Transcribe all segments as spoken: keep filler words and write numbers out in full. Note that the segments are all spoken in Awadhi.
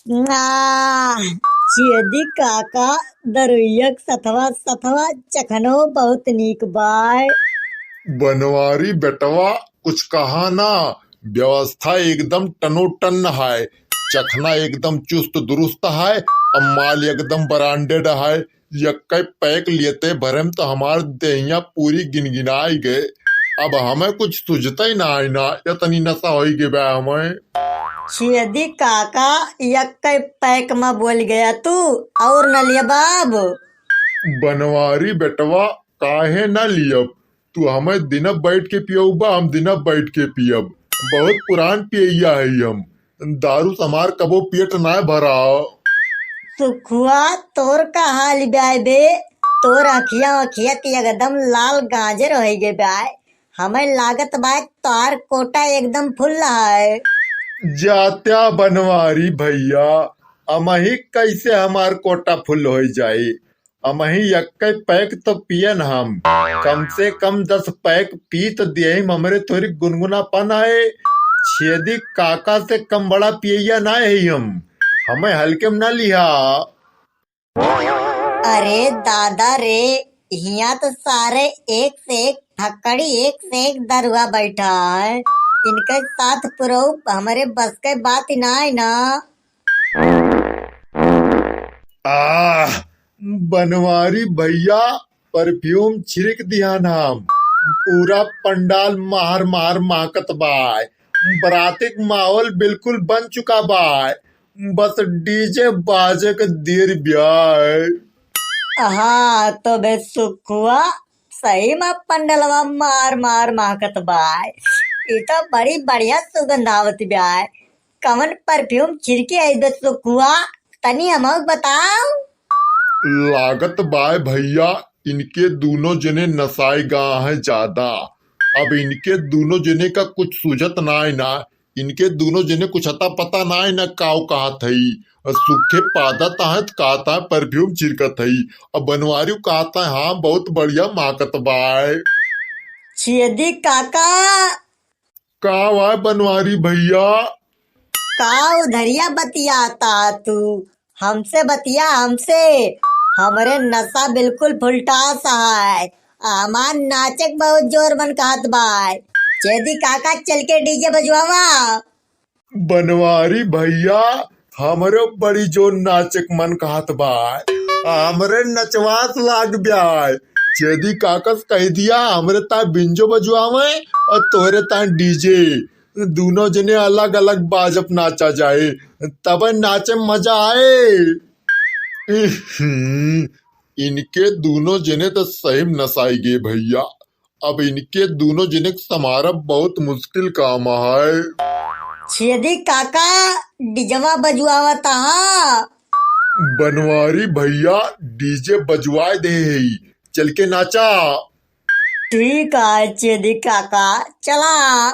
ना, छेदी काका, दरुइयक सथवा सथवा चखनो बहुत नीक बाय। बनवारी बेटवा, कुछ कहा ना, व्यवस्था एकदम टनोटन है, चखना एकदम चुस्त दुरुस्त है, अब माल एकदम branded है। यक्कै पैक लियते भरे में तो हमार देहिया पूरी गिनगिनाई गए। अब हमें कुछ सुझते ही ना आई ना, इतनी नशा होई गए बा हमें। छेदी काका, यक्कै पैक में बोल गया तू, और न लिया बाब। बनवारी बेटवा, काहे ना लियब? तू हमें दिन बैठ के पियउबा, हम दिन बैठ के पियब। बहुत पुरान पियैया है हम, दारू से हमार कबो पेट ना भरा। सुखुआ, तोर का हाल बाय बे? तोर अखिया अखिया ते एकदम लाल गाजर होई गए बाय। हमें लागत बाय तोर कोटा एकदम फुल है। जात्या बनवारी भैया, अमही कैसे हमार कोटा फुल होई जाई? अमही यक्कै पैक तो पियन हम, कम से कम दस पैक पी तो दियहिम, हमरे थोरी गुनगुनापन आए। छेदी काका से कम बड़ा पियैया ना है हम, हमें हल्के में ना लिहा। अरे दादा रे, हियाँ तो सारे एक से एक फकड़ी, एक से एक दरुआ बैठा है। इनके साथ पुरऊ हमरे बस के बात ही ना है ना। आह, बनवारी भैया, perfume छिड़क दिया नाम, पूरा पंडाल मार मार महकत बाय। बरातिक माहौल बिल्कुल बन चुका बाय, बस DJ बाजे के देर बाय। हाँ तो बे सुखुआ, सही में पंडलवा मार मार महकत बाय। ई तो बड़ी बढ़िया सुगंध आवत बाय। कवन perfume छिड़के है बे सुखुआ, तनी हमहू बताओ। लागत बाय भैया, इनके दूनो जने नसाए गा हैं ज्यादा। अब इनके दूनो जने का कुछ सूझत ना है ना, इनके दूनो जने कुछ अता पता ना है ना काव कहत हई। और सूखे पादत हैं त कहत हैं perfume छिड़कत हई। अब बनवारी कहत हैं, हाँ, बहुत बढ़िया महकत बाय। छेदी काका, का वा बनवारी भैया? का उधरिया बतियाता तू? हमसे बतिया, हमसे। हमरे नशा बिल्कुल फुलटास है। हमार नाचक बहुत जोर मन कहत बाय। छेदी काका, चल के DJ बजवावा। बनवारी भैया, हमरे बड़ी जोर नाचक मन कहत बाय। हमरे नचवास लाग ब्याय। छेदी काकस कह दिया, हमरे ता बिंजो बजवावे और तोहरे ता DJ। दूनो जने अलग-अलग बाजब नाचा जाए, तब नाचे में मजा आए। इहम्म, इनके दूनो जने तो सही में नसाई गए भैया। अब इनके दूनो जने के संभारब बहुत मुश्किल काम है। छेदी काका, डीजवा बजवावत हा। बनवारी भैया, DJ बजवाए दे है, चल के नाचा। ठीक है छेदी काका, चला।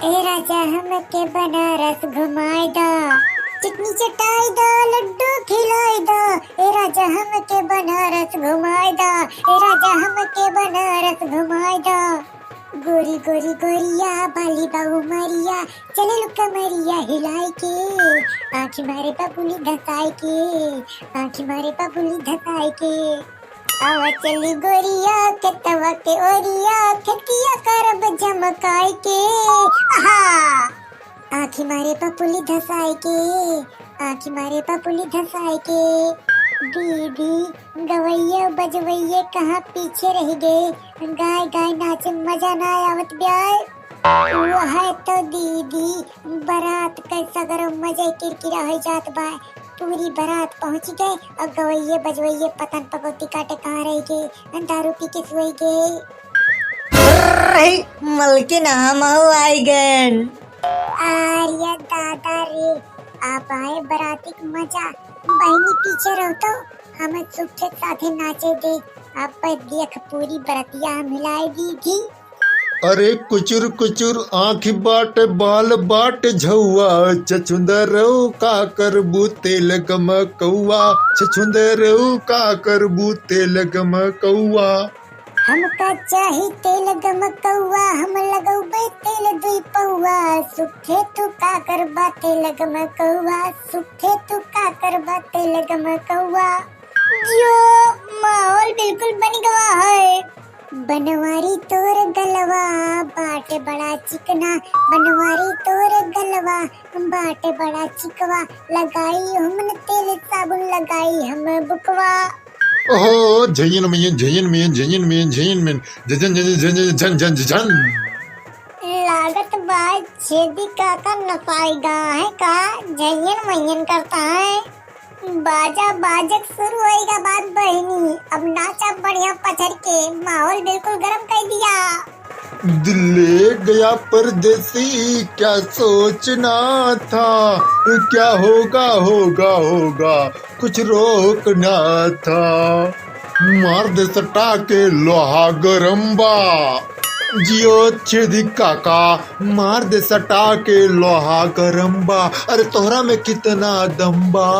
ए राजा हमके बनारस घुमाए दा, चटनी चटाई दा, लड्डू खिलाई दा। ए राजा हमके बनारस घुमाए दा, ए राजा हमके बनारस घुमाए दा। गोरी गोरी गोरिया, बाली बाबू मरिया, चले लुक्का मरिया हिलाई के, आँखी मारे बबुली धसाई के, आँखी मारे बबुली धसाई के। आवा चली गोरिया खेतवा के ओरिया, खेतिया करब झमकाई के। आहा! आँखी मारे पपुली धसाई के, आँखी मारे पपुली धसाई के। दीदी, गवैया बजवैया कहाँ पीछे रह गए, गाय गाय नाचे मजा ना आवत ब्याय। वो है तो दीदी, बारात के सगरो मजे किरकिरा हो जात बा। पूरी बारात पहुँच गए और गवैये बजवैये पतन पकौती काटे कहाँ रह गए, दारू पी के सोई गए। अरे, मलकिन हम आई गए। अरे दादा रे, आप आए बाराती के मजा। बहनी पीछे रहो तो हमें सुख के साथे नाचे दे। आप देख पूरी बरतिया हम हिलाए दी थी। अरे कुचुर कुचुर आँखी बाट, बाल बाट झौआ, छछुंदरऊ का करबू तेल गमकौआ, छछुंदरऊ का करबू तेल गमकौआ। हमका चाही तेल गमकौआ, हम लगौबे तेल दुई पौआ। सुखे तू का करबा तेल गमकौआ, सुखे तू का करबा तेल गमकौआ। जियो, माहौल बिल्कुल बन गवा है। बनवारी तोर गलवा बाटे बड़ा चिकना, बनवारी तोर गलवा बाटे बड़ा चिकवा। लगाई हमन तेल साबुन, लगाई हम बुकवा। ओहो, झैयन मैयन, झैयन मैयन, झैयन मैयन, झैयन मैयन, झन, झन, झन, झन, झन, झन, झन। लागत बा छेदी काका नसाई गा है का, झैयन मैयन करता है। बाजा बाजक शुरू होइगा बात बहिनी, अब नाचा बढ़िया पछर के, माहौल बिल्कुल गरम कर दिया। दिल ले गया परदेसी, क्या सोचना था, क्या होगा, होगा, होगा, कुछ रोकना था। मार दे सटा के लोहा गरम बा। जियो छेदी काका, मार दे सटा के लोहा गरम बा। अरे तोहरा में कितना दम बा,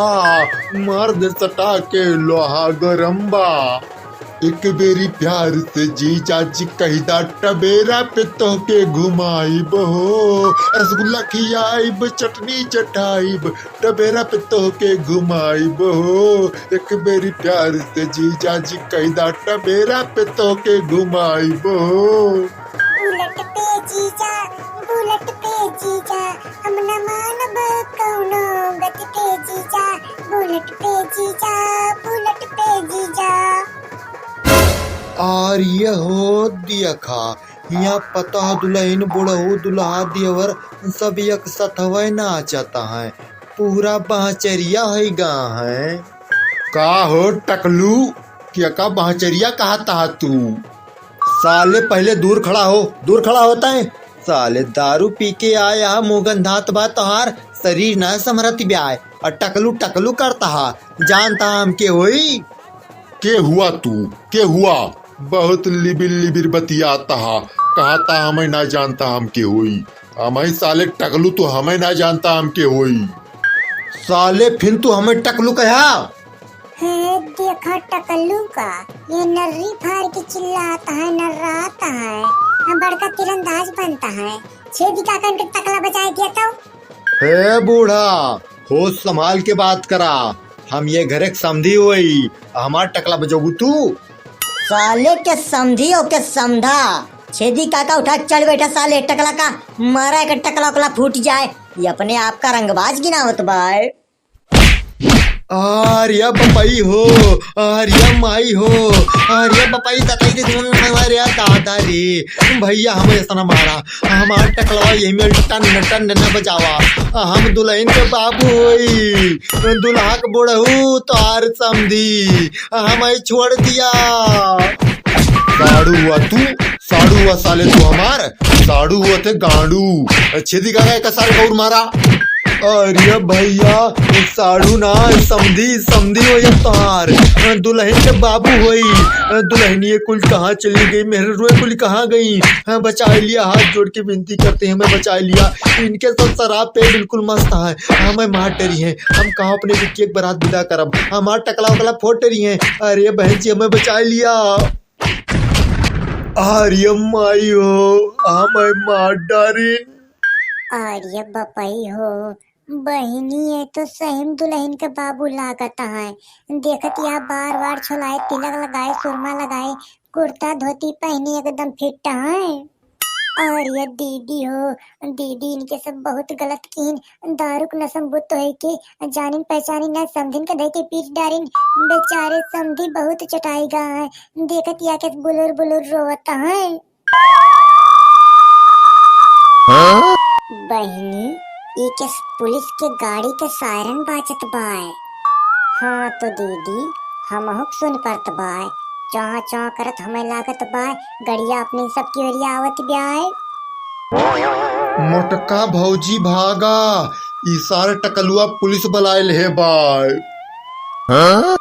मार दे सटा के लोहा गरम बा। एक बेरी प्यार से जीजा जी कहिदा, टबेरा पे तोहके घुमाइब हो, रसगुल्ला खियाइब, चटनी चटाइब, टबेरा पे तोहके घुमाइब हो। एक बेरी प्यार से जीजा जी कहिदा, टबेरा पे तोहके घुमाइब हो। बुलेट पे जीजा, बुलेट पे जीजा, हम न मानब कौनो गति पे जीजा। बुलेट पे जीजा, बुलेट पे जीजा। आर ये हो दियखा, हियाँ पतोह दुलहिन, बुढ़ऊ दुलहा, देवर सब एक सथवै नाचत हैं। पूरा बहचरिया होइ गा है। का हो टकलू, के का बहचरिया कहत हा तू? साले पहिले दूर खड़ा हो, दूर खड़ा होता है। साले दारू पी के आया हा, मुँह गंधात बा तोहार, शरीर ना संभरत ब्याय, और टकलू टकलू करता हा। जानता हम के होई? के हुआ तू? के हुआ? बहुत लिबिर लिबिर बतियाता हा। कहता हमें ना जानता हम के होई। हमें साले टकलू तू हमें ना जानता हम के होई। साले फिर तू हमें टकलू कहा? हे देखा टकलू का, ये नर्री फार के चिल्लाता है, नर्राता है, हम बड़का तीरंदाज बनता है। छेदी काका इनके टकला बजाए दिया तो। हे बूढ़ा, होश संभाल के बात करा। हम ये घरे के समधी होई, हमार टकला बजोबू तू? साले के समधी हो के समधा। छेदी काका उठा चढ़ बैठा साले टकला का, मारा एक टकला उकला फूट जाए। ये अपने आप का रंगबाज गिनावत बाय। आर्या बपई हो, आर्या माई हो, आर्या बपई दतई दे, आर्या दादा रे। भैया, हम ऐसा ना मारा, हमार टकलवा यही में टन टन न बजावा। हम दुलहिन के बाबू होई, दुलहा के बुढ़ऊ तोहार समधी, हमें छोड़ दिया। साड़ू हुआ तू, साड़ू हुआ साले तू हमार, साड़ू हुआ थे गांडू। छेदी काका एक सारे और मारा। अरे भैया, साड़ू ना, समधी, समधी हो या तोहार। दुलहिन के बाबू होई। दुलहिनिये कुल कहाँ चली गई, मेहरुए कुल कहाँ गई? हाँ, बचा लिया, हाथ जोड़ के विनती करते हैं, हमें बचा लिया। इनके सब शराब पे बिल्कुल मस्त है, हमें मार डरी है। हम कहाँ अपने बिटिया के बारात विदा करब, हमार टकला उकला फोड़ डरी है। अरे बहन जी, हमें बचा लिया। अरे माई हो, हमें मार डारिन। अरे बपई हो, बहिनी, ये तो सही में दुलहिन के बाबू लागत हैं। देखत या बार बार छोलाए, तिलक लगाए, सुरमा लगाए, कुर्ता धोती पहनी, एकदम फिट हैं। अरे दीदी हो, दीदी इनके सब बहुत गलत किहिन। दारू के नशा में बुत होई के जानिन पहचानिन ना, समधिन के धई के पीट डारिन। बेचारे समधी बहुत चटाई गा हैं। देखत या के बुलुर बुलुर रोवत हैं। हाँ? बहिनी, ई के पुलिस के गाड़ी के सायरन बाजत बाय। हाँ तो दीदी, हमहुक सुन परत बाय। चाह चाह करत हमें लागत बाय, गड़िया अपनी सबकी ओरिया आवत बाय। मोटका भौजी भागा, ई सार टकलुआ पुलिस बुलाइल हे बाय। हाँ?